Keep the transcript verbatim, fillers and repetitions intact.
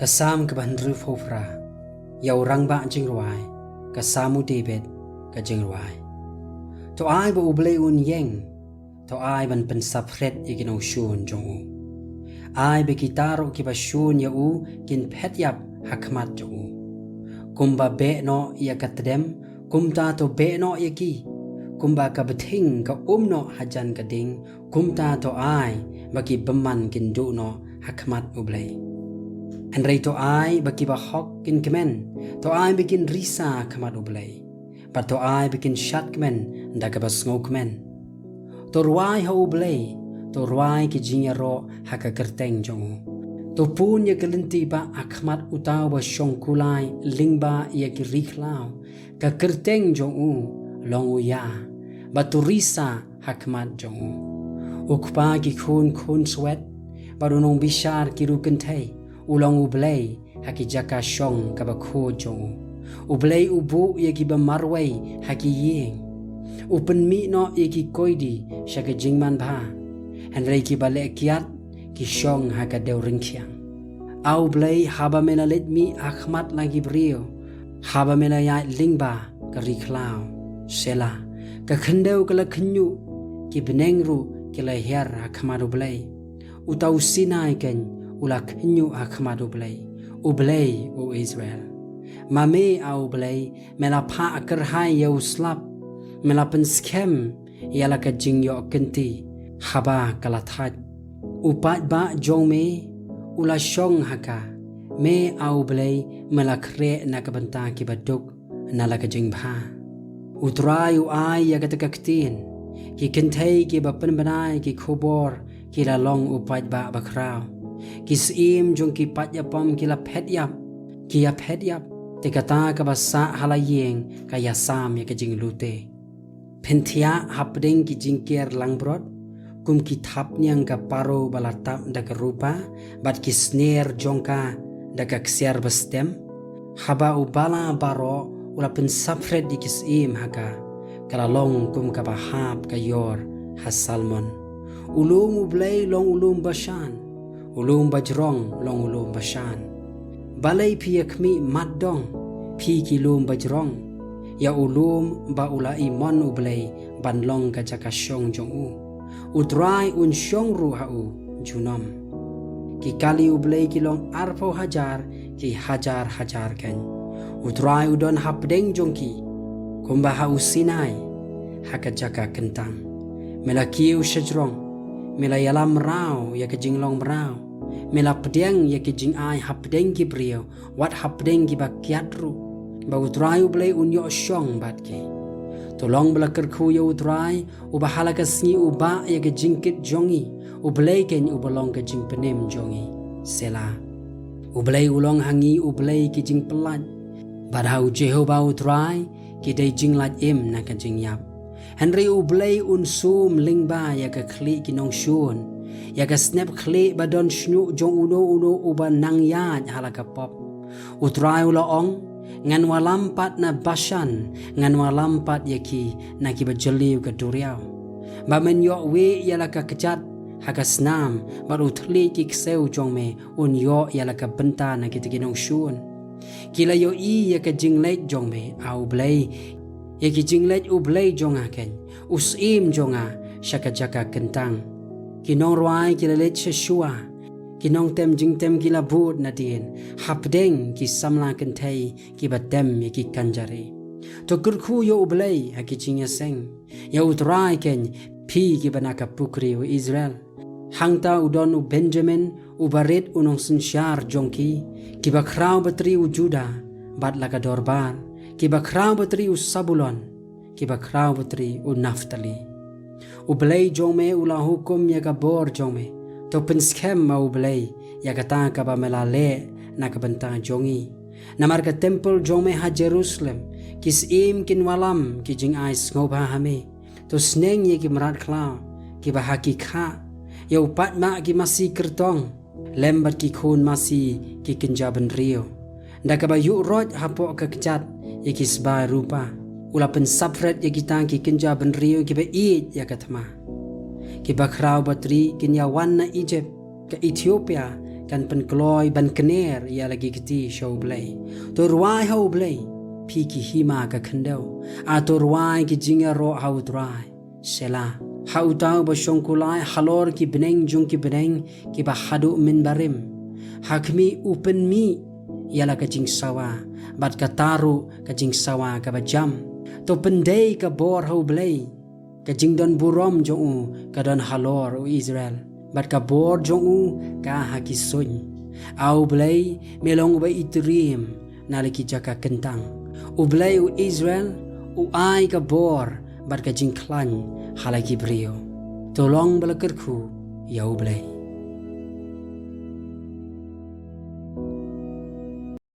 Ka Salm kaba hynriewphew phra. Ïa u rangbah jingrwai. Ka Salm u David. Ka jingrwai. To ai ba U Blei un ïeng. To ai ban pynsapphred ïa ki nongshun jong u. Ai ba kita ruh kiba shun ïa u kin phet ïap ha khmat jong u. Kumba beh noh ïa ka tdem, kumta to beh noh ïa ki. Kumba ka bthing ka um noh hajan ka ding, kumta to ai ba ki bymman kin duh noh ha khmat U Blei. Hynrei to ai ba kiba hok kin kmen, to ai ba kin risa ha khmat U Blei. Bad to ai ba kin shad kmen da kaba sngewkmen. To rwai ha U Blei, to rwai ki jingïaroh ha ka kyrteng jong u. To pun ïa ka lynti bah ha khmat uta uba shong kulai lyngba ïa ki ri khlaw. Ka kyrteng jong u long u ïa, bad to risa ha khmat jong u. U kpa ki khun khun swet, bad u nongbishar ki riewkynthei, u long U Blei ha ki jaka shong kaba khuid jong u. U Blei u buh ïa kiba marwei ha ki ïing. U pynmih noh ïa ki koidi sha ka jingmanbha. Hynrei kiba leh kiad ki shong ha ka dewryngkhiang. A U Blei, haba me la leit mih ha khmat la ki briew, haba me la ïaid lyngba ka ri khlaw. Sela. Ka khyndew ka la khynñiuh, ki bneng ruh ki la hiar ha khmat U Blei. Uta u Sinai keiñ u la khynñiuh ha khmat U Blei, U Blei u Israel. Ma me, A U Blei, me la phah kyrhai ïa u slap, me la pynskhem ïa la ka jingïoh kynti haba ka la thait. U paidbah jong me u la shong ha ka. Me, A U Blei, me la khreh na ka bynta kiba duk na la ka jingbha. U Trai u ai ïa kata ka ktien. Ki kynthei kiba pynbna ïa ki khubor ki la long u paidbah bakhraw. Ki syiem jong ki paidïapom ki la phet ïap. Ki ïa phet ïap. Te kata kaba sah ha la ïing ka ïasam ïa ka jinglute. Phin thiah hapdeng ki jingker langbrot, kum ki thapniang ka paro ba la tap da ka rupa, bad ki sner jong ka da ka ksiar ba stem. Haba u Bala baroh u la pynsapphred ïa ki syiem ha ka, ka la long kum kaba hap ka ïor ha Salmon. U lum U Blei long u lum Bashan, u lum bajrong long u lum Bashan. Balei phi ïa khmih mat dong, phi ki lum bajrong, ïa u lum ba u la imon U Blei ban long ka jaka shong jong u? U Trai un shong ruh ha u junom. Ki kali U Blei ki long arphew hajar ki hajar hajar keiñ. U Trai u don hapdeng jong ki, kumba ha u Sinai, ha ka jaka kyntang. Me la kiew shajrong, me la ïalam mraw ïa ka jinglong mraw, me la pdiang ïa ka jingai hapdeng ki briew, wat hapdeng kiba kiad ruh, ba U Trai U Blei un ïoh shong bad ki. To long ba la kyrkhu ïa U Trai, uba ha la ka sngi u bah ïa ka jingkit jong ngi, U Blei keiñ uba long ka jingpynim jong ngi. Sela. U Blei u long ha ngi U Blei ki jingpyllait, bad ha u Jehobah U Trai ki dei jinglait im na ka jingïap. Hynrei U Blei un sum lyngba ïa ka khlieh ki nongshun, ïa ka snep khlieh ba don shñiuh jong uno uno uba nang ïaid ha la ka pop. U Trai u la ong, ngan wallam pat na Bashan, ngan wallam pat ïa ki na kiba jylliew ka duriaw. Ba men ïoh wieh ïa la ka kjat ha ka snam, bad u thylliej ki ksew jong me un ïoh ïa la ka bynta na kita ki nongshun. Ki la ïohi ïa ka jingleit jong me, A U Blei, ïa ki jingleit U Blei jong nga keiñ, u Syiem jong nga sha ka jaka kyntang. Ki nongrwai ki la leit sha shuwa, ki nongtem jingtem ki la bud nadien, hapdeng ki samla kynthei kiba tem ïa ki kynjari. To kyrkhu ïa U Blei ha ki jingïaseng, ïa U Trai keiñ, phi kiba na ka pukri, U Israel. Hangta u don u Benjamin, u barit u nongsynshar jong ki, kiba khraw batri u Judah, bad la ka dorbar, kiba khraw batri u Sabulon, kiba khraw batri u Naphtali. U Blei jong me u la hukum ïa ka bor jong me, to pynskhem ma U Blei ïa kata kaba me la leh na ka bynta jong ngi. Namar ka templ jong me ha Jerusalem, ki syiem kin wallam ki jingai sngewbha ha me. To sneng ïa ki mrad khlaw kiba ha ki khah, ïa u paidbah ki masi kyrtong, lem bad ki khun masi ki kynja bynriew. Da kaba ïuh roit hapoh ka kjat ïa ki sbai rupa, u la pynsapphred ïa kita ki kynja bynriew kiba ïeit ïa ka thma. Kiba khraw batri kin ïa wan na Ijipt, ka Ethiopia, kan pynkloi ban kner ïa la ki kti sha U Blei. To rwai ha U Blei, phi ki hima ka khyndew. A to rwai ki jingïaroh ha U Trai. Sela. Ha uta uba shong kulai halor ki bneng jong ki bneng kiba haduh mynbarim. Ha khmih u pynmih ïa la ka jingsawa, bad kata ruh ka jingsawa kaba jam. To pyndei ka bor ha U Blei. Ka jingdon burom jong u ka don halor u Israel, bad ka bor jong u ka ha ki suiñ. A U Blei, me long uba itriem na la ki jaka kyntang. U Blei u Israel u ai ka bor bad ka jingkhlaiñ ha la ki briew. To long ba la kyrkhu ïa U Blei.